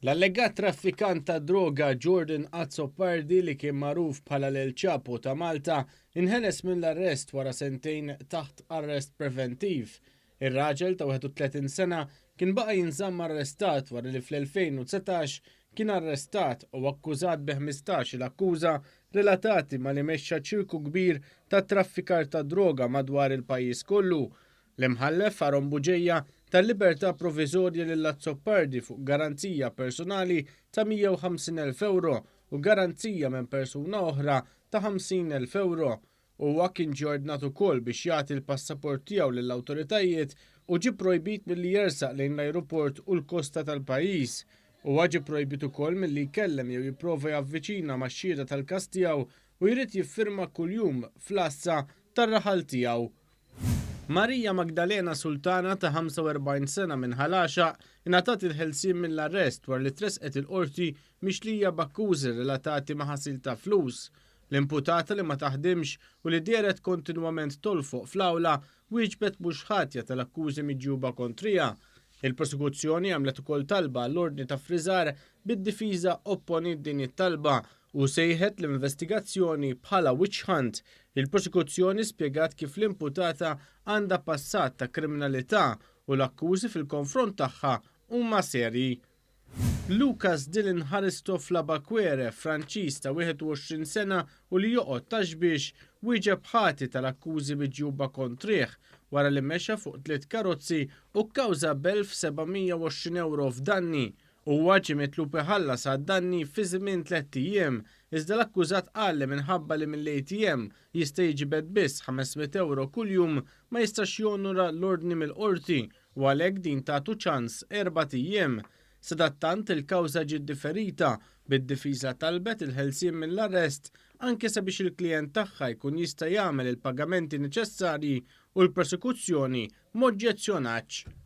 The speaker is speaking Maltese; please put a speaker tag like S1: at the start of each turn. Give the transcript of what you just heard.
S1: L-allegat traffikant ta' droga Jordan Azzopardi li kien magħruf bħala l-El Chapo ta' Malta inħeles mill-arrest wara sentejn taħt arrest preventiv. Ir-raġel ta' 31 sena kien baqa' jinżamm arrestat wara li fl-2019 kien arrestat u akkużat bi 15-il akkuża relatati ma' li mexxa ċirku kbir ta' traffikar ta' droga madwar il-pajjiż kollu. L-Imħallef Aaron Bugeja ta libertà proviżorja lil Azzopardi fuq garanzija personali ta' 150,000 ewro u garanzija minn persuna oħra ta' 50,000 ewro. Huwa kien ġie ordnat ukoll biex jagħti l-passaport tiegħu lill-awtoritajiet u ġie projbit milli jersaq lejn l-ajruport u l-kosta tal-pajjiż. Huwa ġie projbit ukoll milli jkellem jew jipprova javviċina max-xhieda tal-każ tiegħu u jrid jiffirma kuljum fl-għassa tar-raħal tiegħu. Maria Magdalena Sultana ta' 45 sena minn Ħal Għaxaq ingħatat il-ħelsien mill-arrest wara li tressqet il-Qorti mixlija b'akkużi relatati ma' ħasil ta' flus. L-imputata li ma taħdimx u li dehret kontinwament tolfoq fl-awla wieġbet mhux ħatja tal-akkużi miġjuba kontriha. Il-prosekuzzjoni għamlet ukoll talba għall-ordni ta' ffriżar bid-difiża opponiet din it-talba u sejħet l-investigazzjoni bħala witch hunt. Il-prosekuzzjoni spjegat kif l-imputata għandha passat ta' kriminalità u l-akkużi fil-konfront tagħha huma serji. Lucas Dylan Haristov Labaquere, Franċiż ta' 21 sena u li joqgħod Ta' Xbiex, wieġeb ħati tal-akkużi miġjuba kontrih wara li mexa fuq tliet karozzi u kkawża b'1,720 ewro f'danni. Huwa ġie mitlub iħallas għad-danni fi żmien tlett ijiem, iżda l-akkużat qal li minħabba li mill-ATM jista' jiġibed biss 500 ewro kuljum ma jistax jonora l-ordni mill-Qorti u għalhekk din tagħtu ċans erbat ijiem. Sadattant il-kawża ġiet diferita, bid-difiża talbet il-ħelsien mill-arrest anke sabiex il-klijent tagħha jkun jista' jagħmel il-pagamenti neċessarji u l-prosekuzzjoni m'oġġezzjonatx.